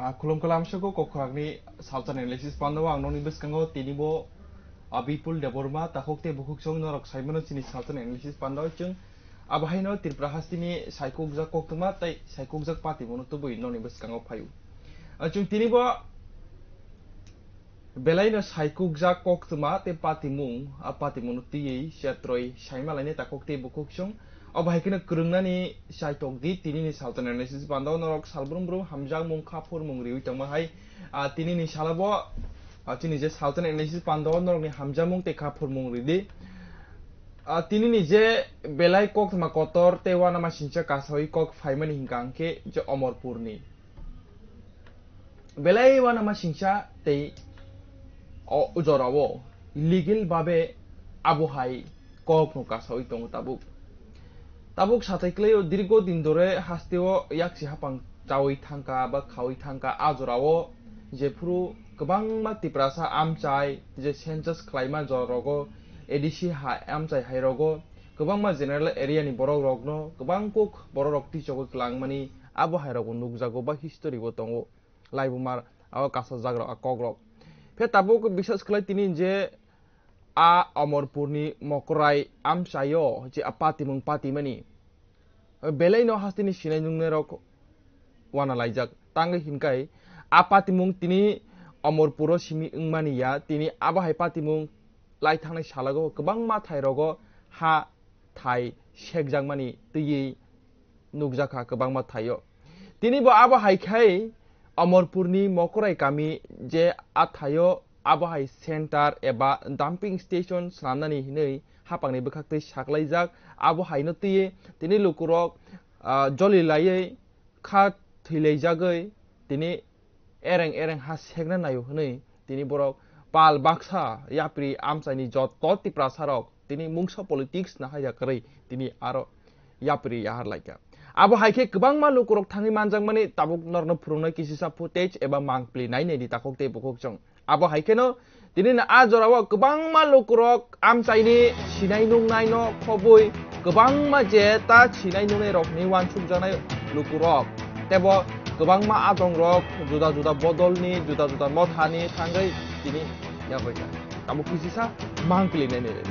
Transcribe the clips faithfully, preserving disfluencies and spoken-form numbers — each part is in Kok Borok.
Ah, khulum kalam soko kokrakni salsa analysis pando ang noni bwskango tini bo, ah, Bipul Debbarma takhok tei bukhuk song norok saimano chini salsa analysis pando chwng abo haino Tripura hasteni saikokjak koktwma tei saikokjak party bono tubui noni bwskango phaio. Ah, chwng tini bo Belaino saikokjak koktwma tei patimung, a patimungno twiwi chetroi saimalaini takhok tei bukhuk song. Obo hai kheno kwrwngnani chaitok di tinini salsa analysis pando norok salbrum brum hamjakmung kha phurmung riwi tongma hai. A tinini salo bo, a chini je salsa analysis pando norokni hamjakmung tei kha phurmung ridi. A tinini je belai koktwma kotor tei uanama singcha kasawi kok phaimani hingka hingkhe je Omorpurni. Belai uanama singcha tei o jorao legal babe abo hai kokno kasawi tongo tabuk. Tabuk satai kwlaio dirgo din dore hasteo yaksi hapang chawi thangka ba khawi thangka a jorao jephuru kwbangma Tiprasa amchai je census khlaima jorogo A D C ha amchai hairogo kwbangma general area ni borok rokno kwbang kuk borok rok tichogwi kwlangmani abo hai rokbo nukjago ba history o tongo. Laibuma abo kasajakrok a kokrok. Phiya tabuk bisas khlai tini je a Omorpurni Mokorai amchaio je a patimung patimani. Belaino hasteni sinai nungnairok uanalaijak. Tangwi hinkai a patimung tini Omorpuro simi wngmani ya, tini abo hai patimung lai thangnai salago kwbangma thairogo ha thai sekjakmani twiwi nukjakha kwbangma thaio. Tini bo abo hai khai Omorpurni Mokorai kami je a thaio abo hai center eba dumping station swnamnani hinwi hapangni bwkhaktwi saklaijak. Abo haino twiwi tini lukurok, ah, joli laiwi kha thwilaijagwi tini ereng ereng ha sekna naio hwnwi tini borok pal baksa yapri amchaini joto Tiprasarok tini mungsa politics na hai ya kwrwi tini aro yapri yahar laikha. Abo hai khe kwbangma lukurok thangwi manjakmani tabuk norokno phwrwngnai kisisa footage eba mangpli nai naidi takhok tei bukhuk chwng. Abo hai kheno tini no a jorao kwbangma lukurok amchaini sinai nungnaino khobwi kwbangma je ta sinai nungnairokni uansukjaknai lukurok teibo kwbangma adongrok juda juda bodolni juda juda mothani thangwi tini yapaikha. Tabuk kisisa mangpli nai naidi.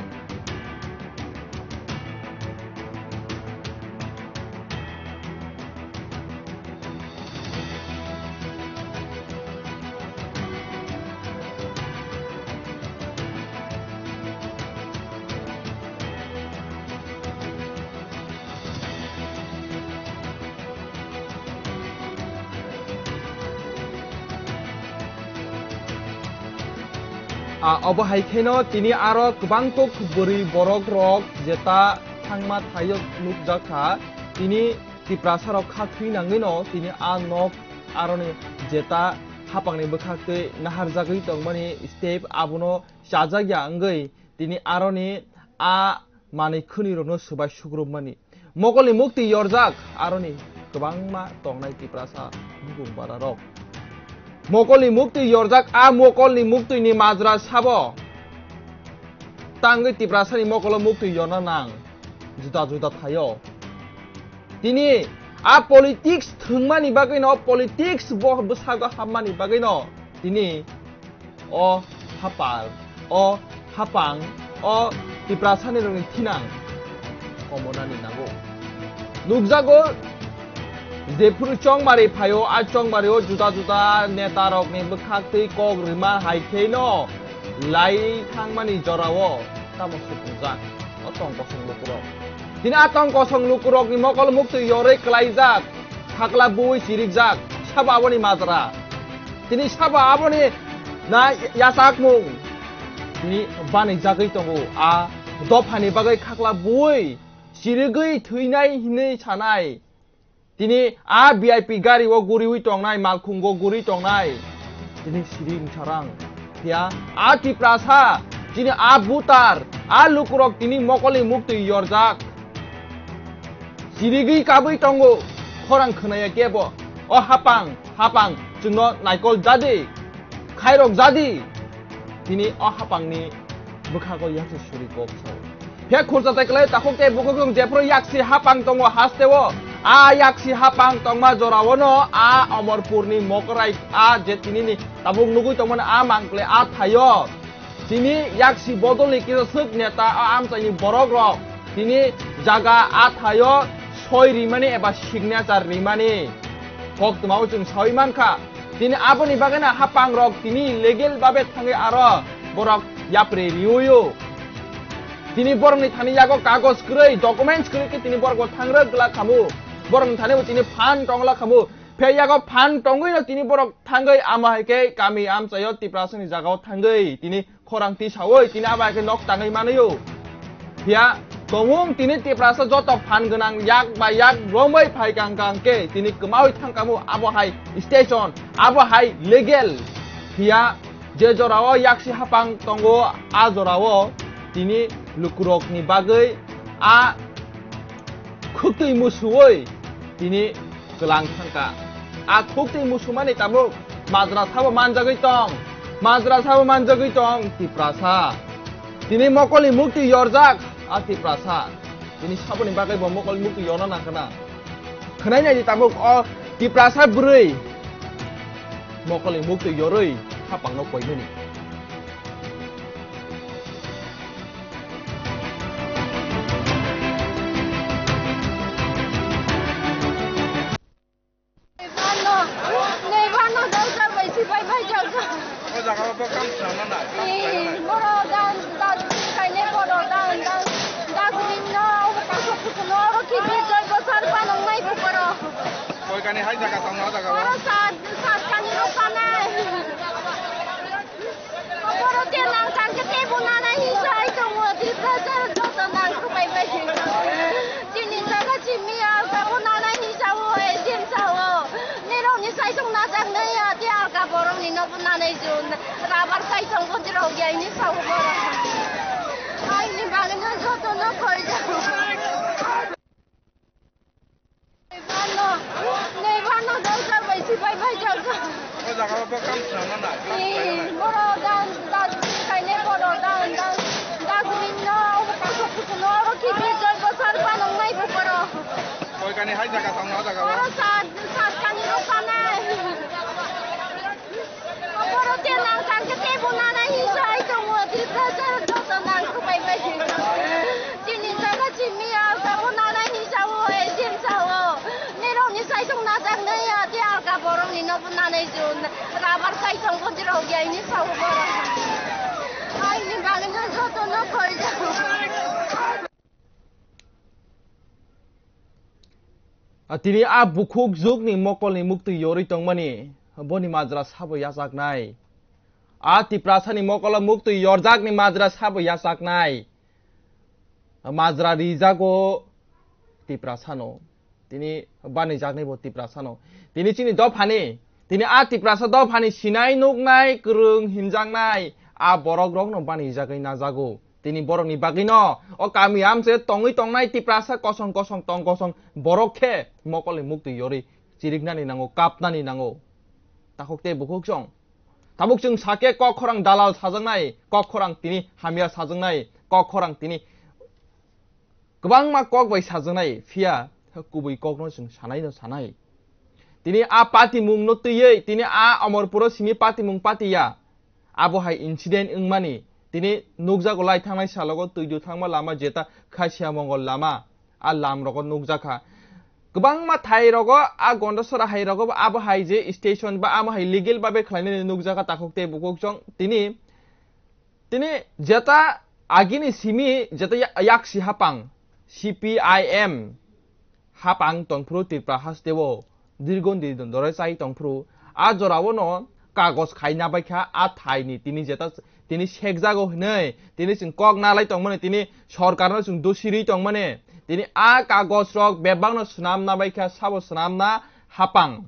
A, obo hai kheno tini aro kwbang kuk bwrwi borok rok jeta thangma thaio nukjak kha. Tini Tiprasa rok kha thwi nangwino tini a nok aroni jeta hapangni bwkhaktwi naharjagwi tongmani step abono chajakya wngwi tini aroni a manwi khwnwi rokno swbai sukrupmani. Mokolni muktwi yorjak aroni kwbangma tongnai Tiprasa bukung bara rok. Mokolni muktwi yorjak a mokolni muktwini majra sabo tangwi Tiprasani mokolo muktwi yorna nang juda juda thaio. Tini a politics thwngmani bagwino, politics bo bwsago hapmani bagwino tini o hapar, o hapang, o Tiprasani rokni thinang. komonani nango. Nukjago, jephuru chongmari phaio, a chongmario juda juda netarokni bwkhaktwi kok rwma hai kheno lai thangmani jorao tamo sukjak o tong kosong lukurok. Tini a tong kosong lukurokni mokol muktwi yorwi klaijak, khakla bui chirikjak, sabo aboni majra. Tini sabo aboni na yachakmung tini banijagwi tongo. A dophani bagwi khakla bui chirigwi thwinai hinwi sanai. Tini a V I P gari o guriwi tongnai, malkhung o guri tongnai. Tini siring sarang. Phiya a Tiprasa, tini a butar, a lukurok tini mokolni muktwi yorjak. Sirigwi kabwi tongo, khorang khwnaya kebo. O hapang, hapang, chwngno naikol jadi, khairok jadi. Tini o hapangni bwkhago yaksi suri kok sao. Phiya khursa tai kwlai takhuk tei bukhuk wng jephru yaksi hapang tongo hasteo. A yaksi hapang tongma joraono a Omorpurni mokrai a je tinini tabuk nugwi tongmani a mangkle a thaio. Tini yaksi bodolni kisa swk neta a amchaini borok rok tini jaga a thaio soi rimani eba signature rimani kok twmao chwng sawi mankha. Tini aboni bagwino hapang rok tini legal babe thangwi aro borok yapri riwio. Tini borokni thani yago kagoj kwrwi, documents kwrwi khe tini borok bo thangrwk glak khamu. Borokni thani bo tini phan tongla khamu. Phiya yago phan tongwino tini borok thangwi amo hai khe kami amchaio Tiprasani jagao thangwi tini khorang tisawi tini abo hai khe nok tangwi manwio. Phiya tongmung tini Tiprasa joto phan gwnang yak bai yak romwi phai kang kang khe tini kwmawi thang kamo abo hai station, abo hai legal. Phiya je jorao yaksi hapang tongo a jorao tini lukurokni bagwi a khuktwi musuwi tini kwlang thangkha. A khuktwi musumani tabuk majra sabo manjagwi tong, majra sabo manjagwi tong Tiprasa. Tini mokolni muktwi yorjak a Tiprasa. Tini saboni bagwi bo mokolni muktwi yorna nangkha na. Khwnai naidi tabuk o Tiprasa bwrwi mokolni muktwi yorwi hapangno koimani. Neighbor no, neighbor no dosar bai sipai bai jagsa. O jaga o bo kam swnamna na, kam swnamna na. Boro dan, dan, kaine boro dan, dan, dustbin no, obo kaisa kuchuk no, oro kibir joi bosar panong nai bukoro. Koi kani hai jaga tongna o jaga o. Oro sat, sat kani ro panai. Boro je nang tang khe teibo nanai hinsa hai tongo, Tiprasa joto nang kwbai bai. Chini jaga chini alka bo nanai hinsa o, agent sa o. Nirok ni sai tong najak nai ya, te alka borok ni no bo nanai jun. Rabar sai tong bo dirok ya ini sa o borok. Ai ni bagwi no joto no khoi ja. Neighbor no, neighbor no dosar bai sipai bai jagsa. O jaga o bo kam swnamna na, kam swnamna na. Boro dan, dan, kaine boro dan, dan, dustbin no, obo kaisa kuchuk no, oro kibir joi bosar panong nai bukoro. Koi kani hai jaga tongna o jaga o. Oro sat, sat kani ro panai. Boro je nang tang khe teibo nanai hinsa hai tongo, Tiprasa joto nang kwbai bai. Chini jaga chini alka bo nanai hinsa o, agent sa o. Nirok ni sai tong najak nai ya, te alka borok ni no bo nanai jun. Rabar sai tong bo dirok ya ini sa o borok. Ai ni bagwi no joto no khoi ja. A tini a bukhuk jukni mokolni muktwi yorwi tongmani, boni majra sabo yachaknai. A Tiprasani mokolo muktwi yorjakni majra sabo yachaknai. Majra rijago Tiprasano. Tini banijaknai bo Tiprasano. Tini chini dophani, tini a Tiprasa dophani sinai nuknai, kwrwng hinjaknai, a borok rokno banijagwi najago. Tini borokni bagwino o kami amche tongwi tongnai Tiprasa kosong kosong tong kosong borok khe mokolni muktwi yorwi chiriknani nango, kapnani nango. Takhuk tei bukhuk chwng. Tabuk chwng sakhe kok khorang dalal sajaknai, kok khorang tini hamya sajaknai, kok khorang tini kwbangma kok bai sajaknai, phiya kubui kokno chwng sanaino sanai. Tini a patimungno twiwi, tini a Omorpuro simi patimung patiya. Abo hai incident wngmani, tini nukjago lai thangnai salogo Twidu thangma lama jeta Khasiya Mongol lama. a lam rogo nukjakha. Kwbangma thai rogo a Gondasora hai rogo abo hai je station ba amo hai legal babe khlainani nukjakha takhuk tei bukhuk chwng. Tini, tini jeta agini simi jeta ya-, yaksi hapang C P I M hapang tongphuru Tripura hasteo dirgon di dore chai tongphuru a jorao no kagos khaina baikha a thaini tini jeta tini sekjago hinui tini chwng kok nalai tongmani tini sorkarno chwng dosirwi tongmani tini a kagos rok bebakno swnamna baikha sabo swnamna hapang.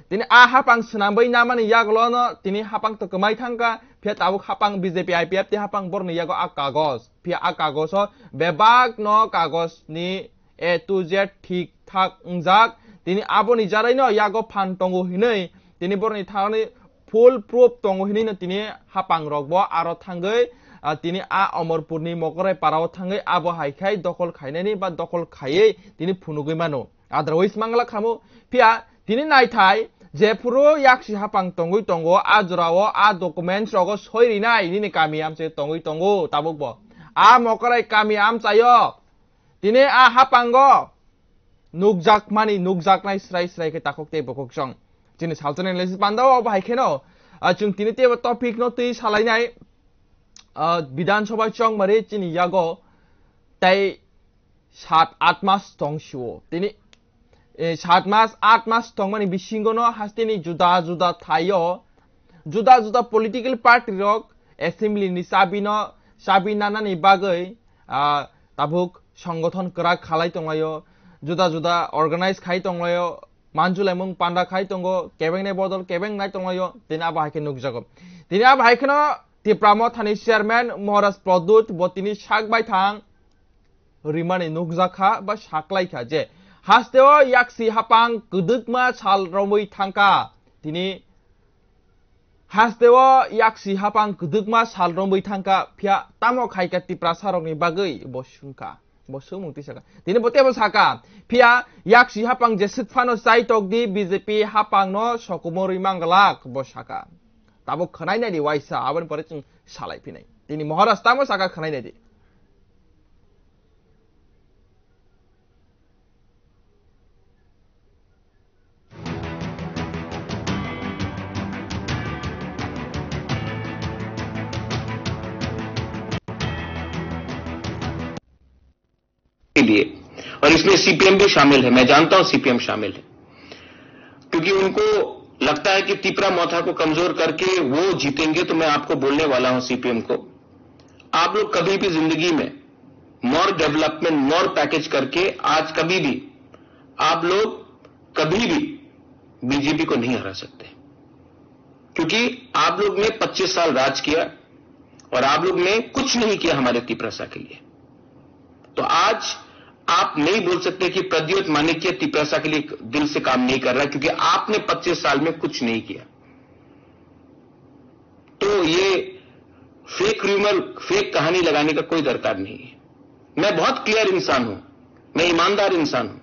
Tini a hapang swnamwi namani yagulono tini hapang to kwmai thangkha, phiya tabuk hapang B J P I P F T hapang borni yago a kagos. Phiya a kagoso bebakno kagosni A to Z thik thak wngjak. Tini aboni jaraino yago phan tongo hinui, tini borni thani full proof tongo hinui no tini hapang rokbo aro thangwi, ah, tini a Omorpurni Mokorai parao thangwi abo hai khai dokhol khainani ba dokhol khaiwi tini phunugwi mano. Otherwise mangla khamu. Phiya tini naithai, jephuru yaksi hapang tongwi tongo, a jorao a documents rogo soi rinai nini kami amchai tongwi tongo tabukbo. A Mokorai kami amchaio tini a hapango nukjakmani, nukjaknai srai srai khe takhuk tei bukhuk chwng. Chini salchani analysis pandao abo hai kheno, ah, chwng tini teibo topic no twi salainai, ah, Bidhan Sabha chongmari chini yago tei sat at mas tong sio. Tini, eh, sat mas, at mas tongmani bisingono hasteni juda juda thaio, juda juda political party rok assembly ni chabi no, chabi nanani bagwi, ah, tabuk songothon kwrak khalai tonglaio, juda juda organize khai tonglaio, manjulaimung panda khai tongo, kebeng nai bodol kebeng nai tonglaio, tini abo hai khe nukjago. Tini abo hai kheno Tipra Mothani chairman Maharaj Pradyut bo tini sak bai thang rimani nukjakha ba saklaikha je hasteo yaksi hapang kwdwkma sal romwi thangkha. Tini hasteo yaksi hapang kwdwkma sal romwi thangkha, phiya tamo khaikha Tiprasa rokni bagwi bo swngkha, bo swngmung twi sakha. Tini bo teibo sakha, phiya yaksi hapang jeswk phano chai tokdi B J P hapangno sokomorwi manglak bo sakha. Tabuk khwnai naidi waisa, aboni pore chwng salai phinai. Tini Maharaj tamo sakha khwnai naidi. के लिए, और इसमें सीपीएम भी शामिल है। मैं जानता हूं सीपीएम शामिल है, क्योंकि उनको लगता है कि तिपरा मोथा को कमजोर करके वो जीतेंगे, तो मैं आपको बोलने वाला हूं सीपीएम को, आप लोग कभी भी जिंदगी में मोर डेवलपमेंट, मोर पैकेज करके आज कभी भी आप लोग कभी भी बीजेपी को नहीं हरा सकते, क्योंकि आप लोग ने पच्चीस साल राज किया और आप लोग ने कुछ नहीं किया हमारे तिपरासा के लिए। तो आज आप नहीं बोल सकते कि प्रद्योत माणिक्य तिपरासा के लिए दिल से काम नहीं कर रहा, क्योंकि आपने पच्चीस साल में कुछ नहीं किया। तो ये फेक रूमर, फेक कहानी लगाने का कोई दरकार नहीं है। मैं बहुत क्लियर इंसान हूं, मैं ईमानदार इंसान हूं।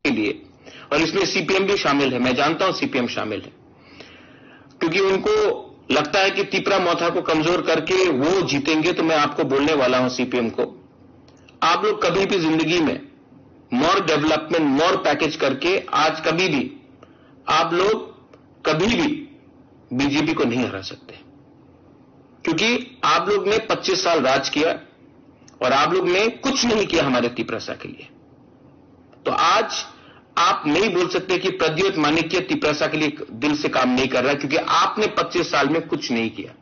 के लिए, और इसमें सीपीएम भी शामिल है, मैं जानता हूं सीपीएम शामिल है, क्योंकि उनको लगता है कि तिपरा मोथा को कमजोर करके वो जीतेंगे। तो मैं आपको बोलने वाला हूं सीपीएम को, आप लोग कभी भी जिंदगी में मोर डेवलपमेंट, मोर पैकेज करके आज कभी भी आप लोग कभी भी बीजेपी को नहीं हरा सकते, क्योंकि आप लोग ने पच्चीस साल राज किया और आप लोग ने कुछ नहीं किया हमारे तिपरासा के लिए। तो आज आप नहीं बोल सकते कि प्रद्योत माणिक्य तिपरासा के लिए दिल से काम नहीं कर रहा, क्योंकि आपने पच्चीस साल में कुछ नहीं किया।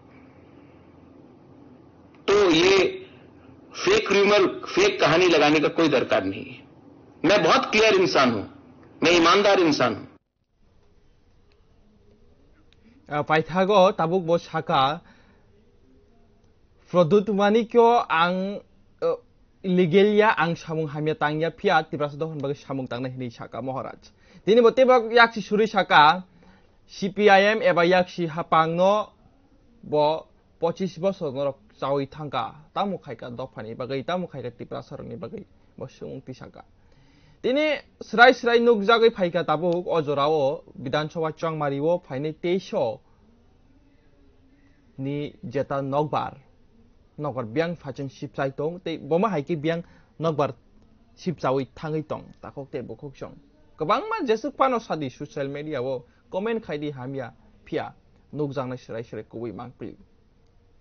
तो ये फेक रूमर, फेक कहानी लगाने का कोई दरकार नहीं है। मैं बहुत क्लियर इंसान हूं, मैं ईमानदार इंसान हूं। Ah, paithago tabuk bo saka, Pradyut Manikyo ang, eh, legal ya, ang samung hamya tangya, phiya Tiprasa dophani bagwi samung tangnai hinwi saka Maharaj. Tini bo teibo yaksi suri saka, C P I M eba yaksi hapangno bo pochis bosor norok chawi thangkha, tamo khaikha dophani bagwi, tamo khaikha Tiprasa rokni bagwi, bo swngmung twi sakha. Tini srai srai nukjagwi phaikha tabuk o jorao Bidhan Sabha Chongmari o phainai teis ni jeta nokbar. nokbar biyang phaichwng sipchai tong, tei bomo hai khe biyang nokbar sipchaui thangwi tong, takhuk tei bukhuk song. Kwbangma jeswk phano sadi social media o comment khai di hamya, phiya nukjaknai swrai swrai kubui mangpili.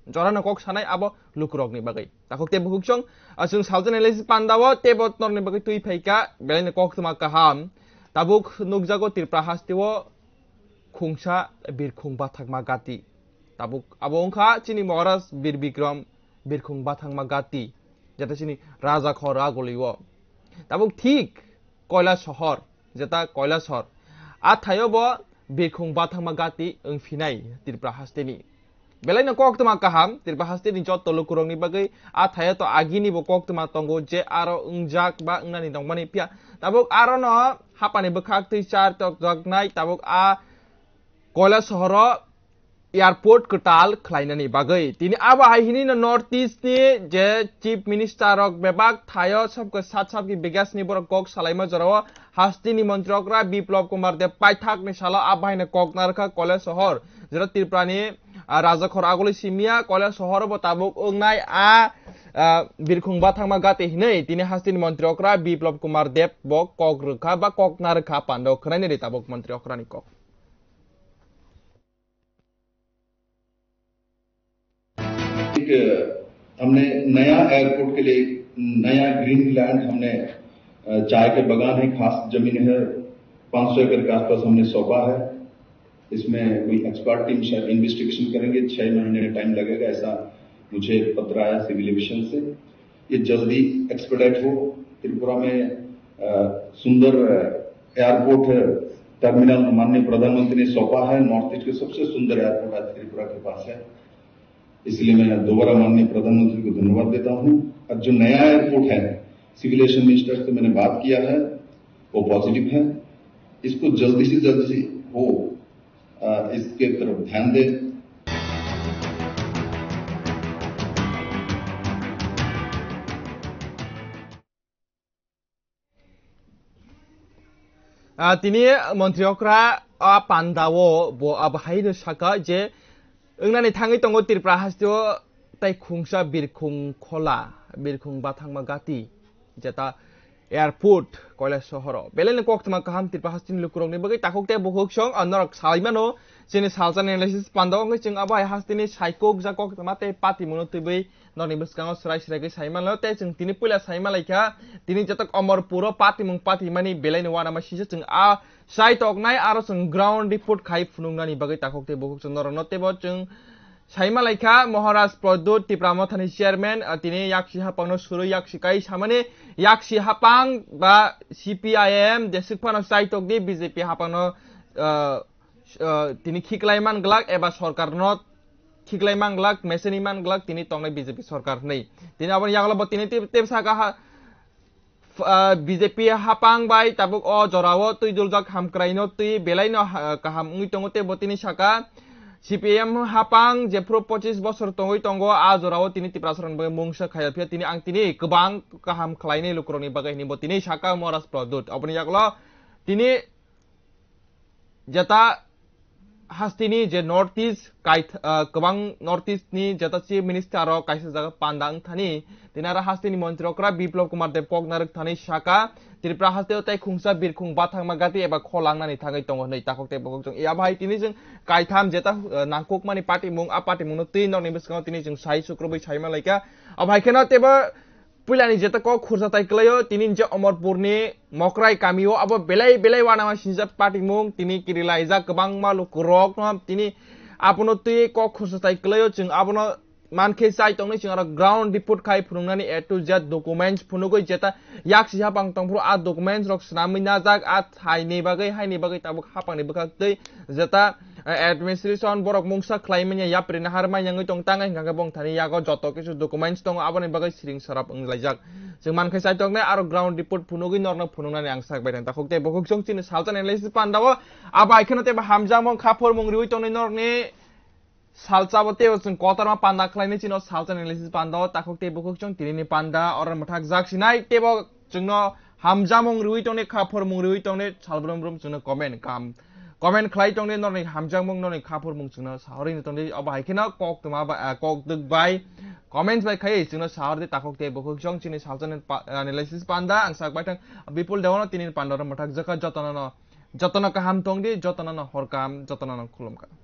Jorano kok sanai abo lukurokni bagwi. Takhuk tei bukhuk song, ah, chwng salsa analysis panda o teibo norokni bagwi twi phaikha, belaino koktwma kaham. Tabuk nukjago Tripura hasteo khungsa birkhung bathakma gati. Tabuk abo wngkha chini Maharaj Bir Bikram birkhung bathakma gati, jeta chini Raja Khor agulio. Tabuk thik Koila Sohor, jeta Koila Sohor. A thaio bo birkhung bathakma gati wngphinai Tripura hasteni. Belaino koktwma kaham, Tripura hasteni jotto lukurokni bagwi a thaio to agini bo koktwma tongo je aro wngjak ba wngnani tongmani phiya. Tabuk arono hapani bwkhak twi char tokjaknai, tabuk a Koila Sohoro airport kwtal khlainani bagwi. Tini abo hai hinino North East ni je Chief Minister rok bebak thaio sabkhe sat sabkhe bigasni borok kok salaima jorao hasteni montri okra Biplab Kumar Deb paithakni salo abo haino kok narwkha Koila Sohor. Jero Tripura ni, ah, Raja Khor aguli simia Koila Sohor bo tabuk wngnai a, ah, birkhung bathakma gati hinwi tini hasteni montri okra Biplab Kumar Deb bo kok rwkha ba kok narwkha pando khwnainani tabuk montri okra ni kok. एक, हमने नया एयरपोर्ट के लिए एक नया green land हमने, अ, चाय के बागान है, खास जमीन है, पाँच सौ एकड़ के आसपास हमने सौंपा है। इसमें कोई एक्सपर्ट टीम शायद इन्वेस्टिगेशन करेंगे, छह महीने टाइम लगेगा, ऐसा मुझे पत्र आया सिविल एविएशन से। ये जल्दी एक्सपेडाइट हो। त्रिपुरा में, अ, सुंदर, अ, एयरपोर्ट है, टर्मिनल माननीय प्रधानमंत्री ने सौंपा है। नॉर्थ ईस्ट के सबसे सुंदर एयरपोर्ट आज त्रिपुरा के पास है, इसलिए मैं दोबारा माननीय प्रधानमंत्री को धन्यवाद देता हूँ। और जो नया एयरपोर्ट है, सिविल एविएशन मिनिस्टर से मैंने बात किया है, वो पॉजिटिव है, इसको जल्दी से जल्दी हो, अ, इसके तरफ ध्यान दें। Ah, tini montri okra a panda o bo abo hai no saka je wngnani thangwi tongo Tripura hasteo tai khungsa birkhung khola, birkhung bathakma gati, jeta airport Koila Sohoro. Belai no koktwma kaham Tripura hasteni lukurokni bagwi takhuk tei bukhuk song, ah, norok salaimano chini salsa analysis panda o wngwi chwng abo hai hasteni saikok ja koktwma tei patimungno twiwi Nokni bwskango swrai swrai khe sai manlai, tei chwng tini puila sai manlai kha, tini jetok Omorpuro patimung patimani belaino uanama sisa chwng a sai toknai, aro chwng ground report khai phunuknani bagwi takhuk tei bukhuk chwng norokno teibo chwng sai manlai kha, Maharaj Pradyut Tipra Mothani chairman, ah, tini yaksi hapangno surui yaksi kai samani yaksi hapang ba C P I M jeswk phano sai tokdi B J P hapangno, ah, ah, tini khiklai man glak eba sorkarno khiklai man glak, meseni man glak tini tongnai B J P sorkar hinwi. Tini aboni yagulo bo tini tei, tei saka ha, f-, ah, B J P hapang bai tabuk o jorao twi duljak hamkraino twi belaino ha, kaham wngwi tongo tei bo tini saka C P I M hapang jephru pochis bosor tongwi tongo a jorao tini Tiprasarokni bagwi mungsa khaiya phiya tini ang tini kwbang kaham khlainai lukurokni bagwi hinwi bo tini saka Maharaj Pradyut. Aboni yagulo tini jeta hasteni je North East kaith-, ah, kwbang North East ni jeta Chief Minister rok kaisa jaga panda wng thani, tini aro hasteni montri okra Biplab Kumar Deb kok narwk thani saka, Tripura hasteo tei khungsa birkhung bathakma gati eba kholangnani thangwi tongo hinwi takhuk tei bukhuk chwng. Abo hai tini chwng kaitham jeta, ah, nangkukmani patimung, a patimungno twi nokni bwskango tini chwng sai sukrubwi sai manlaikha. Abo hai kheno teibo Puilani jeta kok khursa tai kwlaio, tini je Omorpurni Mokrai kamio abo belai belai uanama sinijak patimung, tini kirilaijak kwbangma lukurokno, tini abono twi kok khursa tai kwlaio, chwng abono mankhe chai tongnai, chwng aro ground report khai phunuknani A to Z documents phunugwi jeta yaksi hapang tongphuru a documents rok swnamwi najak, a thaini bagwi, haini bagwi tabuk hapangni bwkhak twi jeta, eh, administration borok mungsa khlai manya, yapri nahar manya wngwi tong tangai, hwnkha khe bong thani yago joto kisu documents tongo, aboni bagwi siring sarap wnglaijak. Chwng mankhe chaitoknai aro ground report phunugwi norno phunuknani ang sak bai thang. Takhuk tei bukhuk chwng chini salsa analysis pandao, abo hai kheno teibo hamjakmung kha phormung riwi tongnai norokni salsa bo teibo chwng kotorma panda khlainai chino salsa analysis pandao, takhuk tei bukhuk chwng tinini panda oro mwthak jak sinai teibo chwngno hamjakmung riwi tongnai kha phormung riwi tongnai sal brum brum chwngno comment kam Comment khlai tongdi norni hamjakmung, norni khaphurmung chwngno sahorwi tongdi. Obo hai kheno kok tma ba, ah, kok dwk bai comments bai khaiwi chwngno sahordi takhuk tei bukhuk chwng chini salsa ni pa-, analysis panda ang sak baithang Bipul Dewano tini pandaro mwthak jaka jotono no, jotono kaham tongdi, jotono no hor kaham, jotono no khulum kaham.